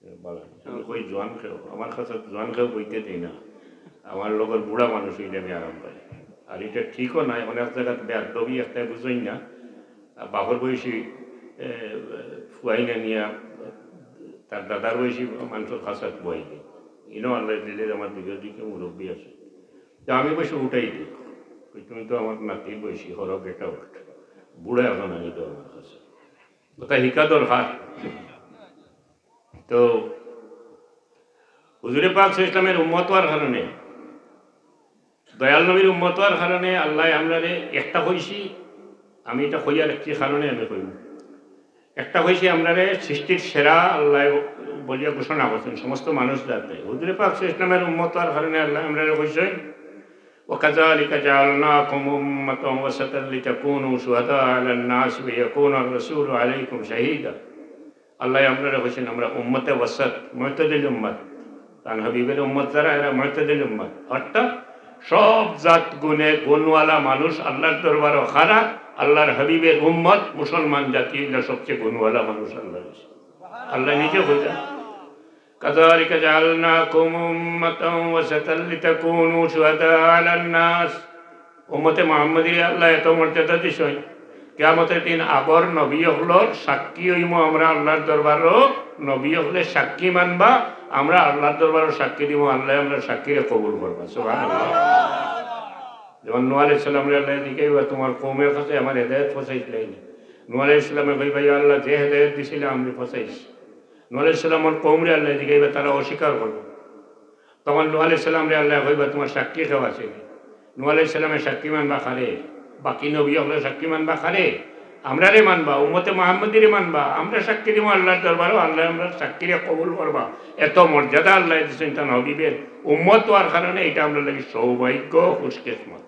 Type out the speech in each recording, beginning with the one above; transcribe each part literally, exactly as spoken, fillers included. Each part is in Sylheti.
বালা। আমি কই, "জোয়ান কেউ, আমার কাছে জোয়ান কেউ বইতে দেই না, আমার লগর বুড়া মানুষ অইলে আমি আরাম পাই।" আর ইটা ঠিকও নায়, অনেক জাগাত বেয়াদবি একটা বুঝইন না, আর বাপর বয়সী, এ, ফুয়াইন আনিয়া তার দাদার বয়সী মানুষর কাছে বই দেয়। ইনো আল্লাহ দিলে আমার দিকে দিকে মুরব্বী আছে, তো আমি বসে উঠাই দিই, কই, "তুমি তো আমার নাতির বয়সী, হরো, get out, বুড়া এখন আনি দাও আমার কাছে।" কথা হিকা দরকার। তো হুজুরে পাক সাল্লাল্লাহু আলাইহি ওয়াসাল্লামের উম্মত হওয়ার কারণে, দয়াল নবীর উম্মত হওয়ার কারণে আল্লাহ আমরারে একটা কইছি, আমি এটা কইয়ার একটি কারণে আমি কইব। একটা কইছি আমরারে সৃষ্টির সেরা আল্লাহ বলিয়া ঘোষণা করছেন সমস্ত মানুষ জাতে। হুজুরে পাক সাল্লাল্লাহু আলাইহি ওয়াসাল্লামের উম্মত হওয়ার কারণে আল্লাহ আমরারে কইছেন, "ওয়া কাযালিকা জাআলনাকুম উম্মাতাও ওয়াসাতাল লিতাকুনু শুহাদা আলান নাস ওয়া ইয়াকুনার রাসূলু আলাইকুম শাহীদা।" আল্লাহ আমরারে কইছেন আমরা উম্মতে ওয়াসাত, মুতাদিল উম্মত। তান হাবিবের উম্মত যারা, এরা মুতাদিল উম্মত। অর্থাৎ সব জাত গুণে গুণওয়ালা মানুষ আল্লাহর দরবারও খাড়া, আল্লাহর হাবিবের উম্মত মুসলমান জাতি হইল সবচেয়ে গুণওয়ালা মানুষ আল্লাহর কাছে। আল্লাহ নিজে কইলা, "কাযালিকা জাআলনাকুম উম্মাতাও ওয়াসাতাল লিতাকুনু শুহাদা আলান নাস।" উম্মতে মুহাম্মদীরে আল্লাহ এত মর্যাদা দিছইন, কিয়ামতের দিন আগর নবী অকলর সাক্ষী অইমু আমরা আল্লাহর দরবারও। নবী অকলে সাক্ষী মানবা, আমরা আল্লাহর দরবারও সাক্ষী দিমু, আল্লাহ আমরা সাক্ষীরে কবুল করবা। সুবহানাল্লাহ। যেমন নূহ আলাইহিস সালামরে আল্লাহ জিকাইবা, "তোমার কওমের কাছে আমার হেদায়েত পৌঁছাইছিলাইনি?" নূহ আলাইহিস সালামে কইবা, "ইয়া আল্লাহ, যে হেদায়েত দিছিলা আমি পৌঁছাইছি।" নূহ আলাইহিস সালামর কওমরে আল্লাহ জিকাইবা, তারা অস্বীকার করবো। তখন নূহ আলাইহিস সালামরে আল্লাহ কইবা, "তোমার সাক্ষী কেউ আছে?" নূহ আলাইহিস সালামে সাক্ষী মানবা কারে? বাকি নবী অকলে সাক্ষী মানবা কারে? আমরারে মানবা, উম্মতে মুহাম্মদীরে মানবা। আমরা সাক্ষী দিমু আল্লাহর দরবারও, আল্লাহ আমরা সাক্ষীরে কবুল করবা। এত মর্যাদা আল্লাহ দিছইন তান হাবিবের উম্মত হওয়ার কারণে, এটা আমরার লাগি সৌভাগ্য, খুশকিসমত।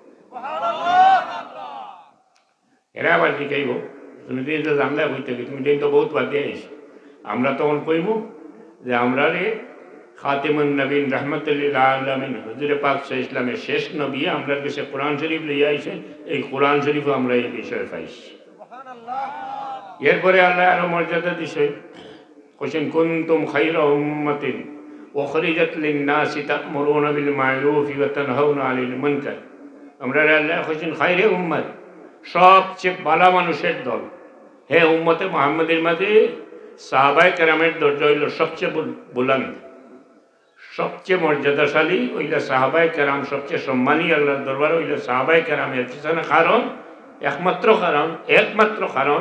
এরা আবার জিকাইবো, "তুমি তো এটা জানলে কই থাকি? তুমি তো বহুত বাদ দিয়া আইছো।" আমরা তখন কইমু যে, "আমরারে খাতেমুন নবীন রহমতুল্লিল আলামিন হুজুরে পাক সাল্লাল্লাহু আলাইহি ওয়াসাল্লামের শেষ নবী আমরার কাছে কোরআন শরীফ লইয়া আইছেন, এই কোরআন শরীফও আমরা এই বিষয়ে পাইছি।" এরপরে আল্লাহ আরো মর্যাদা দিছে, কইছেন, "কুনতুম খায়রা উম্মাতিন উখরিজাত লিন-নাসি তা'মুরুনা বিল মা'রুফি ওয়া তানহাউনা আনিল মুনকার।" আমরারে আল্লাহ কইছেন, "খায়রে উম্মত, সবচেয়ে বালা মানুষের দল।" হে উম্মতে মুহাম্মদীর মাঝে সাহাবায়ে কেরামের দরজা অইল সবচেয়ে বুল-, বুলন্দ, সবচেয়ে মর্যাদাশালী অইলা সাহাবায়ে কেরাম, সবচেয়ে সম্মানী আল্লাহর দরবারে অইলা সাহাবায়ে কেরাম। এর পিছনে কারণ, একমাত্র কারণ, একমাত্র কারণ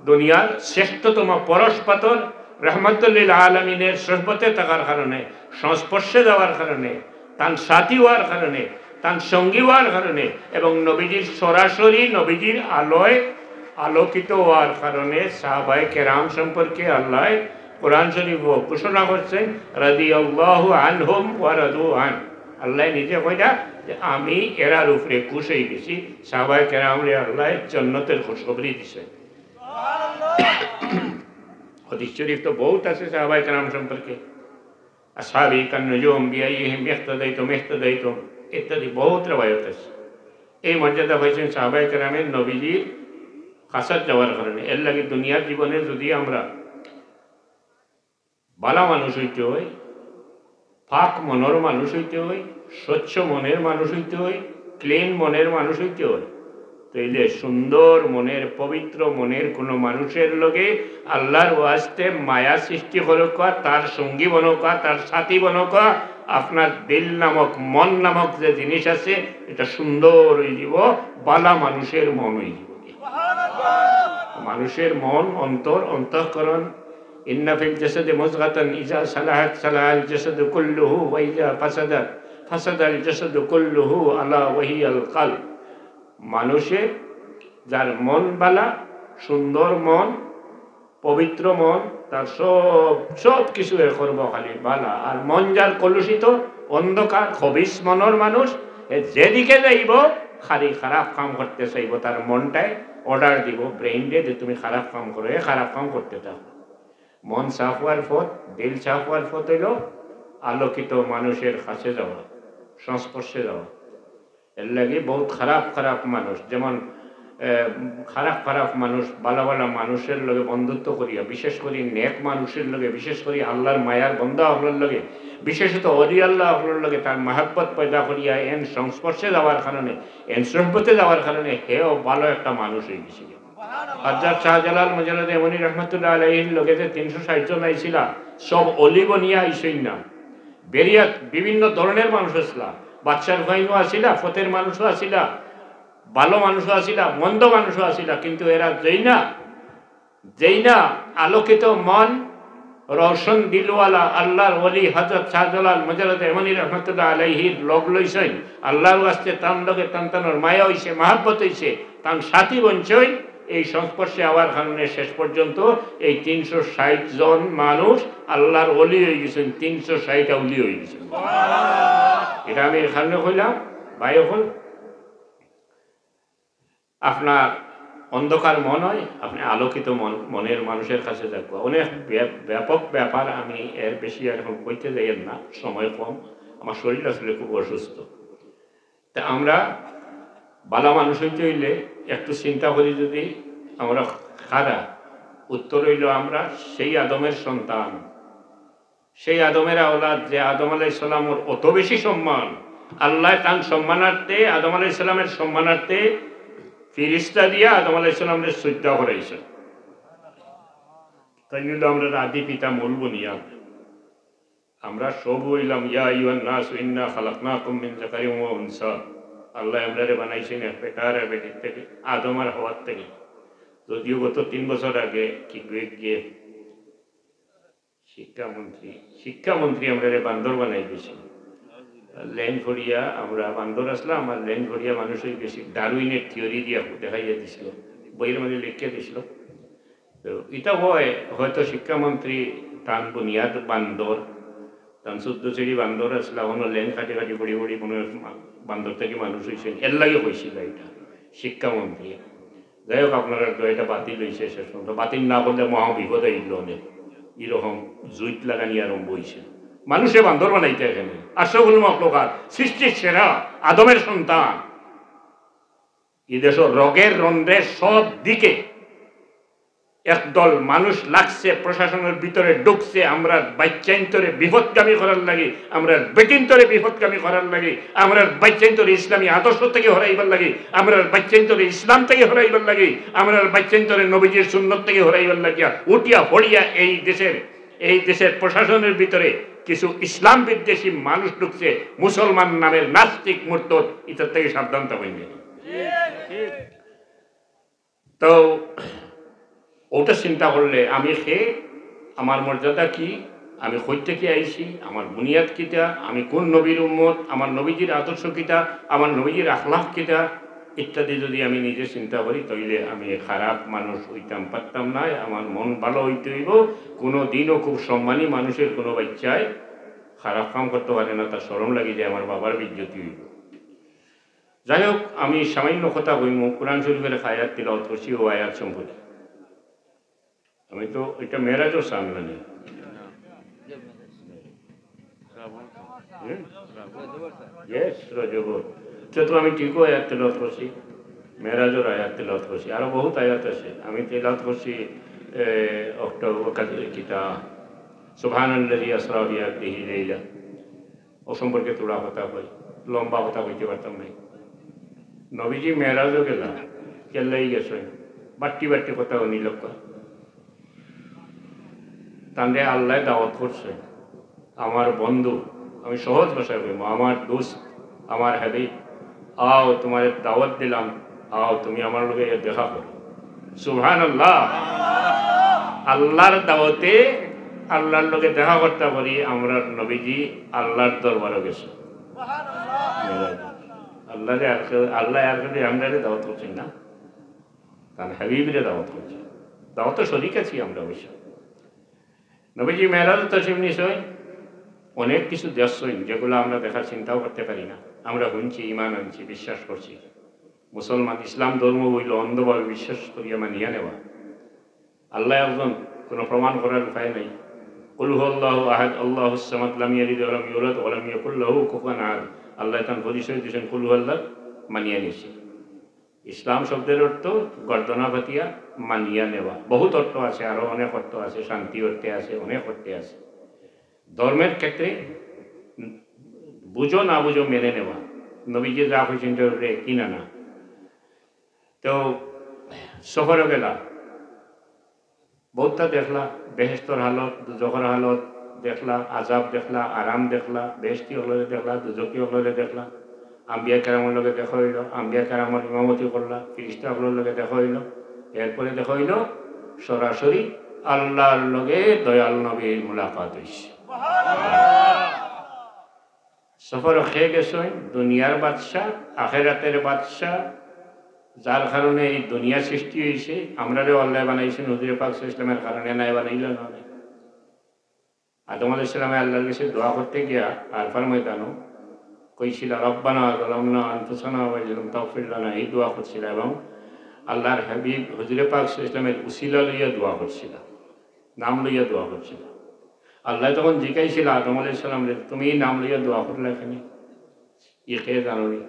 দুনিয়ার শ্রেষ্ঠতম পরশ পাথর রহমতুল্লিল আলামিনের সোহবতে থাকার কারণে, সংস্পর্শে যাওয়ার কারণে, তান সাথী হওয়ার কারণে, তান সঙ্গী হওয়ার কারণে এবং নবীজির সরাসরি নবীজির আলোয় আলোকিত হওয়ার কারণে সাহাবায়ে কেরাম সম্পর্কে আল্লাহ কোরআন শরীফ ঘোষণা করছেন, "রাদিয়াল্লাহু আনহুম ওয়া রাদু আন।" আল্লাহ নিজে কইরা যে, "আমি এরার উপরে খুশ হয়ে গেছি।" সাহাবায়ে কেরামরে আল্লাহ জন্নতের খুশখবরি দিছেন। হাদিস শরীফ তো বহুত আছে সাহাবায়ে কেরাম সম্পর্কে, "আসহাবি কান্নুজুম বিআইয়িহিম ইহতাদাইতুম ইহতাদাইতুম" ইত্যাদি বহুত রেওয়ায়ত আছে। এই মর্যাদা পাইছেন সাহাবায়ে কেরামের নবীজির কাছাত যাওয়ার কারণে। এর লাগি দুনিয়ার জীবনে যদি আমরা বালা মানুষ হইতে হয়, পাক মনের মানুষ হইতে হয়, স্বচ্ছ মনের মানুষ হইতে হয়, ক্লিন মনের মানুষ হইতে হয়, তাইলে সুন্দর মনের, পবিত্র মনের কোনো মানুষের লগে আল্লাহর ওয়াস্তে মায়া সৃষ্টি করুকা, তার সঙ্গী বনুকা, তার সাথী বনুকা। আপনার দিল নামক, মন নামক যে জিনিস আছে, এটা সুন্দর হয়ে যাব, বালা মানুষের মন হয়ে যাব। মানুষের মন, অন্তর, অন্তঃকরণ, ইন্না ফিল জাসাদি মুজগাতান ইজা সালাহাত সালাহাল জাসাদু কুল্লুহু ওয়া ইজা ফাসাদাত ফাসাদাল জাসাদু কুল্লুহু আলা ওয়া হিয়াল কলব। মানুষের যার মন বালা, সুন্দর মন, পবিত্র মন, তার সব, সব কিছু এ করব খালি বালা। আর মন যার কলুষিত, অন্ধকার, খবিস মনের মানুষ, এ যেদিকে যাইব, খালি খারাপ কাম করতে চাইব। তার মনটায় অর্ডার দিব ব্রেইনরে যে, "তুমি খারাপ কাম করো, এ খারাপ কাম করতে থাকো।" মন সাফ হওয়ার পথ, দিল সাফ হওয়ার পথ হইল আলোকিত মানুষের কাছে যাওয়া, সংস্পর্শে যাওয়া। এর লাগি বহুত খারাপ খারাপ মানুষ, যেমন এ, খারাপ খারাপ মানুষ, ভালা ভালা মানুষের লগে বন্ধুত্ব করিয়া, বিশেষ করি নেক মানুষের লগে, বিশেষ করি আল্লাহর মায়ার বন্দা অকলর লগে, বিশেষত অলি আল্লাহ অকলর লগে তার মহব্বত পয়দা করিয়া এন সংস্পর্শে যাওয়ার কারণে, এন সোহবতে যাওয়ার কারণে হেও ভালো একটা মানুষ অইগেছিল। হযরত শাহজালাল মুজাররদে ইয়ামনি রহমতুল্লাহ আলাইহির লগে যে তিনশো ষাইট জন আইছিলা, সব অলি বনিয়া আইছইন না। বেরিয়াত বিভিন্ন ধরনের মানুষ আছিলা, বাদশার ফাইনও আছিলা, ফতের মানুষও আছিলা, ভালো মানুষও আছিলা, মন্দ মানুষও আছিলা, কিন্তু এরা যেই না, যেই না আলোকিত মন, রওশন দিলওয়ালা আল্লাহর ওলি হযরত শাহজালাল মুজাররদে ইয়ামনি রহমতুল্লাহ আলাইহির লগ লইছইন, আল্লাহর ওয়াস্তে তান লগে তান তানোর মায়া অইছে, মহব্বত অইছে, তান সাথী বনছইন, এই সংস্পর্শে আওয়ার কারণে শেষ পর্যন্ত এই তিনশো ষাইট জন মানুষ আল্লাহর ওলি অইগেছইন, তিনশো ষাইট আউলি অইগেছইন। ইটা আমি এই কারণে কইলাম, ভাই অকল, আপনার অন্ধকার মন অয়, আপনে আলোকিত মন, মনের মানুষের কাছে যাউক্কা। অনেক ব্য-, ব্যাপক ব্যাপার, আমি এর বেশি আর এখন কইতে যাইয়ার না, সময় কম, আমার শরীর আসলে খুব অসুস্থ। তা আমরা ভালা মানুষ অইতে অইলে একটু চিন্তা করি যদি আমরা কারা, উত্তর অইলো আমরা সেই আদমের সন্তান, সেই আদমের আওলাদ, যে আদম আলাইহিস সালামর অত বেশি সম্মান, আল্লায় তান সম্মানার্থে, আদম আলাইহিস সালামের সম্মানার্থে ফিরিস্তা দিয়া আদম আলাইহিস সালামরে সইজদা করাইছইন। তাইন অইলো আমরার আদি পিতা, মূল বুনিয়াদ। আমরা সব অইলাম, "ইয়া আইয়ুহান নাসু ইন্না খালাকনাকুম মিন যাকারিন ওয়া উনসা।" আল্লায় আমরারে বানাইছইন এক বেটা আর এক বেটির থাকি, আদম আর হাওয়ার থাকি। যদিও গত তিন বছর আগে কি গিয়ে শিক্ষামন্ত্রী, শিক্ষামন্ত্রী আমরারে বান্দর বানাই দিছে। লেন ফড়িয়া আমরা বান্দর আছলাম, আর লেন ফড়িয়া মানুষ অইগেছি, ডারউইনের থিওরি দিয়া দেখাইয়া দিছিল, বইর মাঝে লেখিয়া দিছিল। তো ইটা অয়, হয়তো শিক্ষামন্ত্রী তান বুনিয়াদ বান্দর, তান চৌদ্দ সিঁড়ি বান্দর আছলা, অনো লেন কাটি কাটি পড়ি পড়ি কোনো এক মা-, বান্দর থাকি মানুষ অইছে, এর লাগি কইছিল ইটা শিক্ষামন্ত্রী। যাই হোক, আপনারার দোয়া ইটা বাতিল অইছে শেষ পর্যন্ত। বাতিল না করলে মহা বিপদ অইল অনেক। এরকম জুইত লাগানি আরম্ভ অইছে। মানুষে বান্দর বানাইতে এখানে। আশরাফুল মখলুকাত, সৃষ্টির সেরা, আদমের সন্তান। এই দেশর রগের রন্ধ্রে সব দিকে একদল মানুষ লাগছে, প্রশাসনের ভিতরে ঢুকছে, আমরার বাইচ্চাইন্তরে বিপথগামী করার লাগি, আমরার বেটিন্তরে বিপথগামী করার লাগি, আমরার বাইচ্চাইন্তরে ইসলামী আদর্শ থাকি হরাইবার লাগি, আমরার বাইচ্চাইন্তরে ইসলাম থাকি হরাইবার লাগি, আমরার বাইচ্চাইন্তরে নবীজির সুন্নত থাকি হরাইবার লাগিয়া উঠিয়া পড়িয়া এই দেশের, এই দেশের প্রশাসনের ভিতরে কিছু ইসলাম বিদ্বেষী মানুষ ঢুকছে, মুসলমান নামের নাস্তিক মুরতাদ, ইতার থাকি সাবধান থাকইন। তো ওটা চিন্তা করলে আমি কে, আমার মর্যাদা কি, আমি কই থাকি আইছি, আমার বুনিয়াদ কিতা, আমি কোন নবীর উম্মত, আমার নবীজির আদর্শ কিতা, আমার নবীজির আখলাক কিতা ইত্যাদি যদি আমি নিজে চিন্তা করি, তাইলে আমি খারাপ মানুষ অইতাম পারতাম না। আমার মন ভালা অইতে অইবো। কোনো দিনও খুব সম্মানী মানুষের কোনো বাইচ্চায় খারাপ কাম করতে পারে না, তার শরম লাগি যায়, আমার বাবার বেইজ্জতি অইবো। যাই হোক, আমি সামান্য কথা কইমু, কোরআন শরীফের এক আয়াত তিলাওয়াত করছি, ও আয়াত সম্পর্কে। আমি তো, এটা মেরাজও সামনে নেই। হুম? Yes, রজব। তো, তো আমি ঠিকও আয়াত তিলাওয়াত করছি, মেরাজর আয়াত তিলাওয়াত করছি, আরো বহুত আয়াত আছে। আমি তিলাওয়াত করছি, এ, অক্টোবর, কিতা, সুবহানাল্লাযী আসরা বিআবদিহি লাইলা। ও সম্পর্কে থুড়া কথা কই, লম্বা কথা কইতে পারতাম নাই। নবীজি মেরাজও গেলা, কেল্লাই গেছইন, বাট্টি বাট্টি কথা হুনি লোক। তানরে আল্লায় দাওয়াত করছে, আমার বন্ধু, আমি সহজ ভাষায় কইমু, আমার দোস্ত, আমার হাবিব, আও, তোমারে দাওয়াত দিলাম, আও, তুমি আমার লগে দেখা করো। সুবহানাল্লাহ। আল্লাহর দাওয়াতে আল্লাহর লগে দেখা করতে পারি, আমরার নবীজি আল্লাহর দরবারও গেছে। আল্লাহরে আর কেউ, আল্লাহ আর কেউ আমরারে দাওয়াত করছেন না, তার হাবিবরে দাওয়াত করছে। দাওয়াত তো শরিক আছি আমরা অবশ্য। নবীজি মেরাজ তশরিফ নিছইন, অনেক কিছু দেখছইন যেগুলো আমরা দেখার চিন্তাও করতে পারি না। আমরা হুনছি, ইমান আনছি, বিশ্বাস করছি। মুসলমান, ইসলাম ধর্ম অইল অন্ধভাবে বিশ্বাস করিয়া মানিয়া নেওয়া। আল্লাহ একজন, কোনো প্রমাণ করার উপায় নাই। কুল হুয়াল্লাহু আহাদ, আল্লাহুস সামাদ, লাম ইয়ালিদ ওয়া লাম ইউলাদ ওয়া লাম ইয়াকুল লাহু কুফুয়ান আহাদ। আল্লাহ তান পরিচয় দিয়েছেন, কুল হুয়াল্লাহ মানিয়া নিছি। ইসলাম শব্দের অর্থ গর্দনা পাতিয়া মানিয়া নেওয়া। বহুত অর্থ আছে, আরো অনেক অর্থ আছে, শান্তি অর্থে আছে, অনেক অর্থে আছে। ধর্মের ক্ষেত্রে বুঝো না বুঝো মেনে নেওয়া, নবীজি যা কইছেন এটা উপরে কিনা না। তো সফরও গেলা, বহুতটা দেখলা, বেহেশতর হালত, দুজখর হালত দেখলা, আজাব দেখলা, আরাম দেখলা, বেহেশতি অকলরে দেখলা, দুজখি অকলরে দেখলা। আম্বিয়া কেরামর লগে দেখা অইলো, আম্বিয়া কেরামর ইমামতি করলা, ফিরিস্তা অকলর লগে দেখা অইলো। এরপরে দেখা অইলো সরাসরি আল্লাহর লগে দয়াল নবীর মুলাকাত অইছে। সফর খেয়ে গেছইন দুনিয়ার বাদশা, আখেরাতের বাদশা, যার কারণে এই দুনিয়া সৃষ্টি অইছে। আমরারেও আল্লায় বানাইছইন হুজুরে পাক সাল্লাল্লাহু আলাইহি ওয়াসাল্লামের কারণে, নায় বানাইলা না। আদম আলাইহিস সালামে আল্লাহর কাছে দোয়া করতে গিয়া আরফার ময়দানো কইছিলা, "রব্বানা যালামনা আনফুসানা ওয়া ইল্লাম তাগফির লানা", এই দোয়া করছিলা এবং আল্লাহর হাবিব হুজুরে পাক সাল্লাল্লাহু আলাইহি ওয়াসাল্লামের উসিলা লইয়া দোয়া করছিলা, নাম লইয়া দোয়া করছিলা। আল্লায় তখন জিকাইছিলা আদম আলাইহিস সালামরে, "তুমি এই নাম লইয়া দোয়া করলা কেনে? ই কে জানো নি?"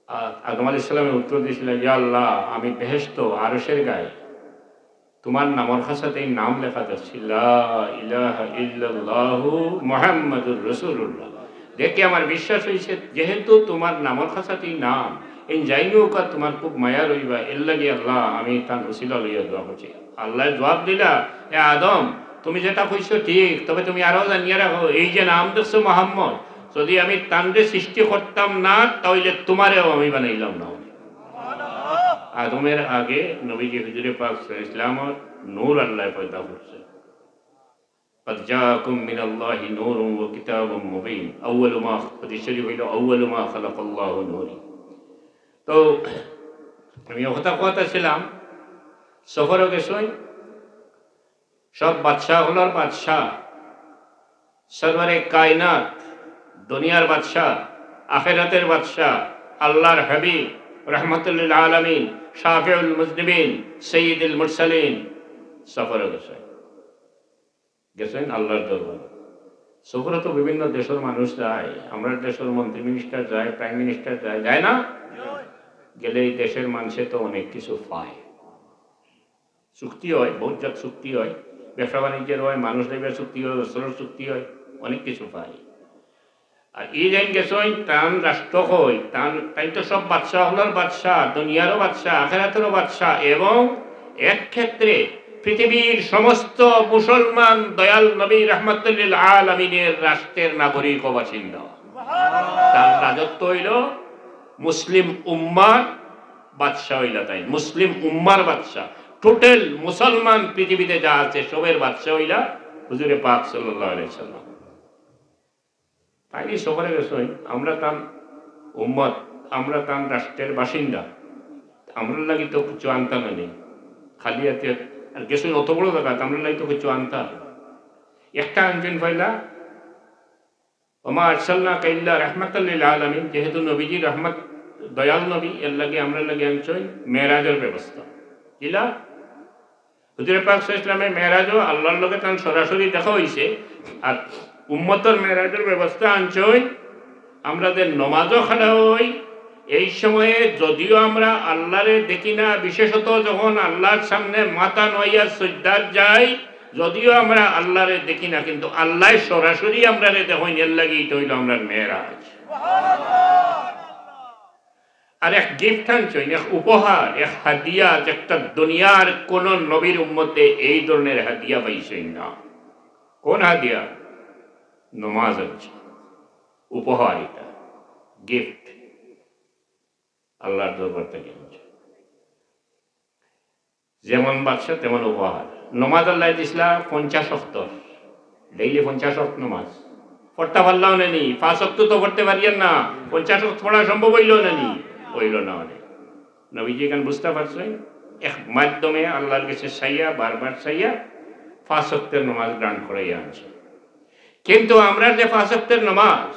আ-, আদম আলাইহিস সালামে উত্তর দিছিলা, "ইয়া আল্লাহ, আমি বেহেশত আরশের গায়ে তোমার নামর খাসাতে এই নাম লেখা দেখছি, লা ইলাহা ইল্লাল্লাহু মুহাম্মাদুর রাসূলুল্লাহ। দেখে আমার বিশ্বাস অইছে, যেহেতু তোমার নামর খাসাতে এই নাম, এই যাই হোক আর তোমার খুব মায়া রইবা, এর লাগি আল্লাহ আমি তান উসিলা লইয়া দোয়া করছি।" আল্লায় জবাব দিলা, "এ আদম, তুমি যেটা কইছো ঠিক, তবে তুমি আরো জানিয়া রাখো, এই যে নাম দেখছো মোহাম্মদ, যদি আমি তানরে সৃষ্টি করতাম না, তাইলে তোমারেও আমি বানাইলাম না।" আদমের আগে নবীজি হুজুরে পাক সাল্লাল্লাহু আলাইহি ওয়াসাল্লামর নূর আল্লায় পয়দা করছে। "قد جاءكم من الله نور وكتاب مبين। أول ما"، হাদিস শরীফ অইলো, "أول ما خلق الله نوري।" তো আমি কথা কথা ছিলাম, সফরও গেছইন, সব বাদশা অকলর বাদশা, সরওয়ারে কায়নাত, দুনিয়ার বাদশা, আখেরাতের বাদশা, আল্লাহর হাবিব, রহমতুল্লিল আলামিন, শাফিউল মুজনিবিন, সৈয়দুল মুরসালিন, সফরও গেছইন, গেছইন আল্লাহর দরবারে। সফরে তো বিভিন্ন দেশের মানুষ যায়, আমরার দেশের মন্ত্রী মিনিস্টার যায়, প্রাইম মিনিস্টার যায়, যায় না? গেলে এই দেশের মানুষে তো অনেক কিছু পায়। চুক্তি হয়, বহুত জাত চুক্তি হয়, ব্যবসা বাণিজ্যের হয়, মানুষ লইবার চুক্তি হয়, অস্ত্রর চুক্তি হয়, অনেক কিছু পায়। আর ই যেইন গেছইন, তান রাষ্ট্র কই, তান, তাইন তো সব বাদশা অকলর বাদশা, দুনিয়ারও বাদশা, আখেরাতেরও বাদশা, এবং এক ক্ষেত্রে পৃথিবীর সমস্ত মুসলমান দয়াল নবী রহমতুল্লিল আলামিনের রাষ্ট্রের নাগরিক ও বাসিন্দা। তান রাজত্ব অইলো মুসলিম উম্মার বাদশা অইলা তাইন, মুসলিম উম্মার বাদশা, টোটাল মুসলমান পৃথিবীতে যা আছে সবের বাদশা অইলা হুজুরে পাক সাল্লাল্লাহু আলাইহি সাল্লাম। তাইন সফরে গেছইন, আমরা তান উম্মত, আমরা তান রাষ্ট্রের বাসিন্দা, আমরার লাগি তো কিছু আনতা না নি, খালি হাতে আর গেছইন অত বড় জাগা, আমরার লাগি তো কিছু আনতা। একটা আনছইন পয়লা, "ওমা আরসালনাকা ইল্লা রাহমাতাল লিল আলামিন", যেহেতু নবীজি রহমত, দয়াল নবী, এর লাগি আমরার লাগি আনছইন মেরাজের ব্যবস্থা। কিলা? হুজুরে পাক সাল্লাল্লাহু আলাইহি ওয়াসাল্লামে মেরাজও আল্লাহর লগে তান সরাসরি দেখা অইছে, আর উম্মতর মেরাজের ব্যবস্থা আনছইন। আমরা যে নমাজও খাড়া অই, এই সময়ে যদিও আমরা আল্লাহরে দেখি না, বিশেষত যখন আল্লাহর সামনে মাথা নুয়াইয়া সজদাত যাই, যদিও আমরা আল্লাহরে দেখি না, কিন্তু আল্লায় সরাসরি আমরারে দেখইন, এর লাগি ইটা অইলো আমরার মেরাজ। আর এক গিফট আনছইন, এক উপহার, এক হাদিয়া, যেটা দুনিয়ার কোন নবীর উম্মতে এই ধরনের হাদিয়া পাইছইন না। কোন হাদিয়া? নমাজ আনছইন, উপহার, ইটা গিফট আল্লাহর দরবার থাকি আনছইন। যেমন বাদশা তেমন উপহার। নমাজ আল্লায় দিছলা পঞ্চাশ ওয়াক্ত, ডেইলি পঞ্চাশ ওয়াক্ত নমাজ। পড়তা পারলাও না নি, পাঁচ ওয়াক্ত তো পড়তে পারিয়ার না, পঞ্চাশ ওয়াক্ত পড়া সম্ভব অইলো না নি, অইলো না অনে। নবীজি ইখান বুঝতা পারছইন, এক মাধ্যমে আল্লাহর কাছে চাইয়া, বারবার চাইয়া, পাঁচ ওয়াক্তের নমাজ গ্রান্ট করাইয়া আনছইন। কিন্তু আমরার যে পাঁচ ওয়াক্তের নমাজ,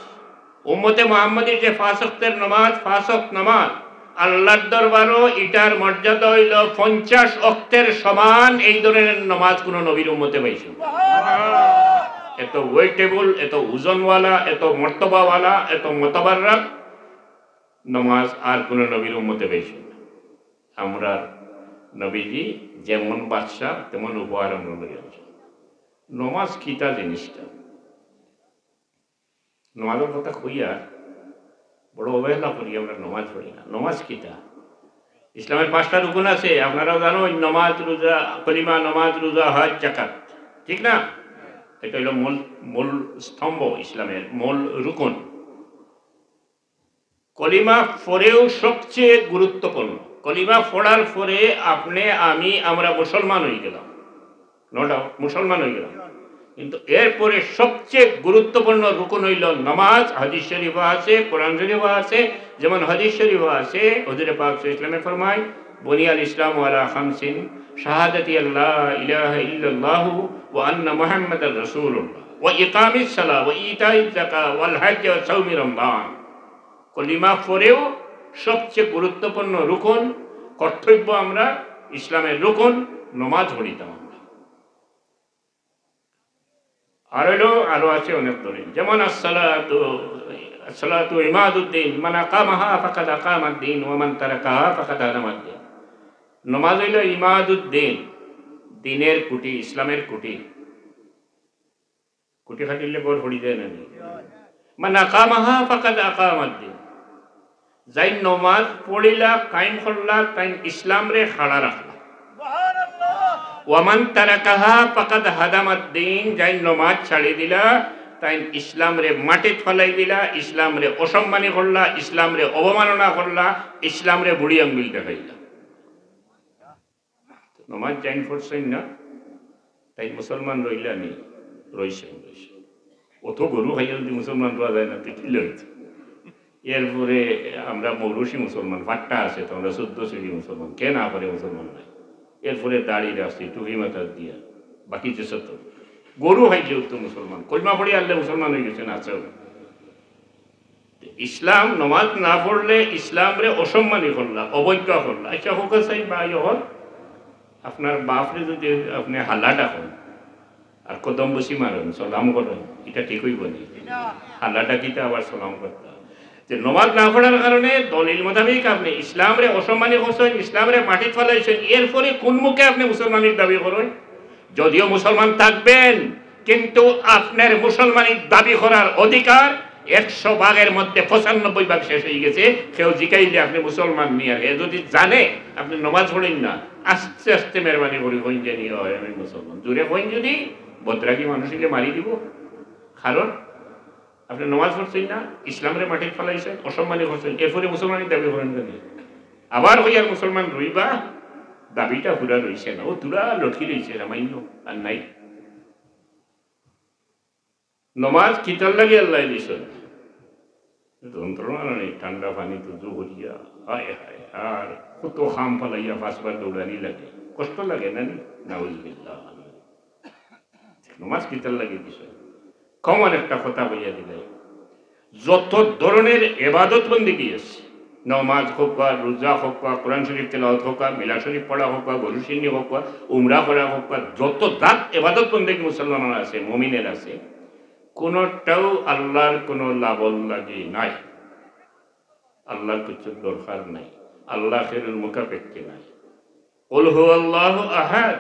উম্মতে মুহাম্মদীর যে পাঁচ ওয়াক্তের নমাজ, পাঁচ ওয়াক্ত নমাজ, আল্লাহর দরবারও ইটার মর্যাদা অইলো পঞ্চাশ ওয়াক্তের সমান। এই ধরনের নমাজ কোনো নবীর উম্মতে পাইছইন না। এত ওয়েটেবল, এত ওজনওয়ালা, এত মর্তবাওয়ালা, এত মোতাবাররাক নমাজ আর কোনো নবীর উম্মতে পাইছইন না। আমরা নবীজি যেমন বাদশা তেমন উপহার আমরা লই আনছি। নমাজ কিতা জিনিসটা? নমাজর কথা কইয়া বড় অবহেলা করি আমরা, নমাজ পড়ি না। নমাজ কিতা? ইসলামের পাঁচটা রুকন আছে, আপনারাও জানো, নমাজ, রোজা, কলিমা, নমাজ, রোজা, হজ, জাকাত, ঠিক না? এটা হইল মূল, মূল স্তম্ভ, ইসলামের মূল রুকন। কলিমা পরেও সবচেয়ে গুরুত্বপূর্ণ। কলিমা পড়ার পরে আপনি, আমি, আমরা মুসলমান হয়ে গেলাম, নো ডাউট, মুসলমান হয়ে গেলাম। কিন্তু এরপরে সবচেয়ে গুরুত্বপূর্ণ রুকন হইল নামাজ। হাদিস শরীফ আছে, কোরআন শরীফ আছে, যেমন হাদিস শরীফ আছে, হুজুরে পাক সাল্লাল্লাহু আলাইহি ওয়াসাল্লামে ফরমায়, "বুনিয়াল ইসলামু আলা খামসিন, শাহাদাতি আল্লা ইলাহা ইল্লাল্লাহু ওয়া আন্না মুহাম্মাদার রাসূলুল্লাহ, ওয়া ইকামিস সালাহ, ওয়া ইতাইজ যাকাত, ওয়াল হজ্জ, ওয়া সাওমি রমাদান।" কলিমা পরেও সবচেয়ে গুরুত্বপূর্ণ রুকন, কর্তব্য, আমরা ইসলামের রুকন, নমাজ পড়িতাম আমরা। আর হইলো, আরো আছে অনেক দলিল, যেমন আসসালাতু, আসসালাতু ইমাদুদ্দিন, মান আকামাহা ফাকাদ আকামাদ্দিন, ওয়া মান তারাকাহা ফাকাদ হাদামাদ্দিন। নমাজ হইল ইমাদুদ্দিন, দিনের খুঁটি, ইসলামের খুঁটি। খুঁটি খাটিলে ঘর পড়ি যায় না নি? মান আকামাহা ফাকাদ আকামাদ্দিন। যাইন নমাজ পড়িলা, কায়েম করলা, তাইন ইসলামরে খাড়া রাখলা। ওয়ামান তারাকাহা ফাকাদ হাদামাদ্দিন, যাইন নমাজ ছাড়ি দিলা, তাইন ইসলামরে মাটিত ফালাই দিলা, ইসলামরে অসম্মানী করলা, ইসলামরে অবমাননা করলা, ইসলামরে বুড়ি আঙ্গুল দেখাইলা। নমাজ যাইন পড়ছইন না, তাইন মুসলমান রইলা নি? রইছইন, রইছইন। অত গরু খাইয়া যদি মুসলমান রওয়া যায় না, তো কি লইছে? এরপরে আমরা মৌরসি মুসলমান, ফাট্টা আছে তো, আমরা চোদ্দ শ্রেণী মুসলমান, কে না করে মুসলমান নাই? এরপরে দাড়ি রাখছি, টুপি মাথাত দিয়া, বাকি যে সত্য গরু খাইলেও তো মুসলমান, কলমা পড়ি আনলে মুসলমান হয়ে গেছে না, আচ্ছা। ইসলাম, নমাজ না পড়লে ইসলামরে অসম্মানী করলা, অবজ্ঞা করলা। আচ্ছা, হোক সাহেব, বা ইয়ে হল, আপনার বাপরে যদি আপনি হালা ডাকেন আর কদম বসি মারেন, সালাম করেন, এটা ঠিক হইব নি? হালা ডাকিতে আবার সালাম করতে হবে। যে নমাজ না পড়ার কারণে দলিল মোতাবেক আপনি ইসলামরে অসম্মানী করছেন, ইসলামরে মাটিত ফালাইছেন, এরপরে কোন মুখে আপনি মুসলমানের দাবি করেন? যদিও মুসলমান থাকবেন, কিন্তু আপনার মুসলমানি দাবি করার অধিকার একশো ভাগের মধ্যে পঁচানব্বই ভাগ শেষ হয়ে গেছে। কেউ জিকাইলে আপনি মুসলমান নি, আর হে যদি জানে আপনি নমাজ পড়েন না, আস্তে আস্তে মেহরবানি করি কইন যে, "নি, হয়, আমি মুসলমান।" জোরে কইন যদি, বদরাগী মানুষ হইলে মারি দিব। কারণ আপনি নমাজ পড়ছেন না, ইসলামরে মাটিত ফালাইছেন, অসম্মানী করছেন, এরপরে মুসলমানি দাবি করেন কেন? আবার কইয়ার মুসলমান রইবা, দাবিটা পুরা রইছে না, ও তুরা লটকি রইছে, সামান্য আর নাই। নমাজ কিতার লাগি আল্লাহ দিছেন? যন্ত্রণা নাই, ঠান্ডা পানি তো জু করিয়া, হায় হায়, আর কত খাম ফালাইয়া পাঁচবার দৌড়ানি লাগে, কষ্ট লাগে না নি? নাউজুবিল্লাহ। নমাজ কিতার লাগি দিছে? কমন একটা কথা কইয়া দিলাই, যত ধরনের এবাদত বন্দেগী আছে, নমাজ হোক বা রোজা হোক বা কোরআন শরীফ তেলাওয়াত হোক বা মিলাদ শরীফ পড়া হোক বা গরু শিন্নি হোক বা উমরা করা হোক বা যত জাত এবাদত বন্দেগী মুসলমানের আছে, মুমিনের আছে, কোনোটাও আল্লাহর কোনো লাভর লাগি নাই, আল্লাহর কিছু দরকার নাই, আল্লাহ খেরুর মুখাপেক্ষী নাই। কুল হুয়াল্লাহু আহাদ,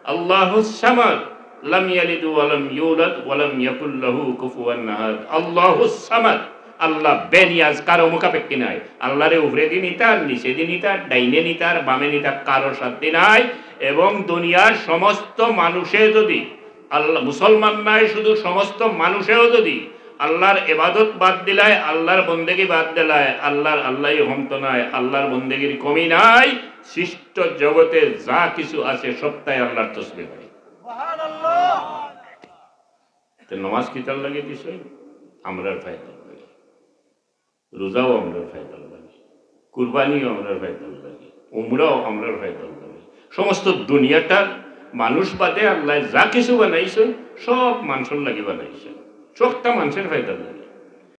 আল্লাহুস সামাদ, লাম ইয়ালিদ ওয়া লাম ইউলাদ ওয়া লাম ইয়াকুল লাহু কুফুয়ান আহাদ। আল্লাহুস সামাদ, আল্লাহ বেনিয়াজ, কারো মুখাপেক্ষী নাই। আল্লাহরে উপরেদি নিতার, নিচেদি নিতার, ডাইনে নিতার, বামে নিতার, কারো সাধ্য নাই। এবং দুনিয়ার সমস্ত মানুষে যদি আল্লাহ, মুসলমান নাই শুধু, সমস্ত মানুষেও যদি আল্লাহর এবাদত বাদ দিলায়, আল্লাহর বন্দেগী বাদ দিলায়, আল্লাহর আল্লাহই হমত নাই, আল্লাহর বন্দেগীর কমি নাই, সৃষ্ট জগতে যা কিছু আছে সবটাই আল্লাহর তসবিহ করে। তো নমাজ কিতার লাগি দিছে? আমরার ফায়দার লাগি। রোজাও আমরার ফায়দার লাগি, কুরবানিও আমরার ফায়দার লাগি, উমরাও আমরার ফায়দার লাগি। সমস্ত দুনিয়াটার মানুষ বাদে আল্লাহ যা কিছু বানাইছেন, সব মানুষের লাগি বানাইছেন, সবটা মানুষের ফায়দার লাগি।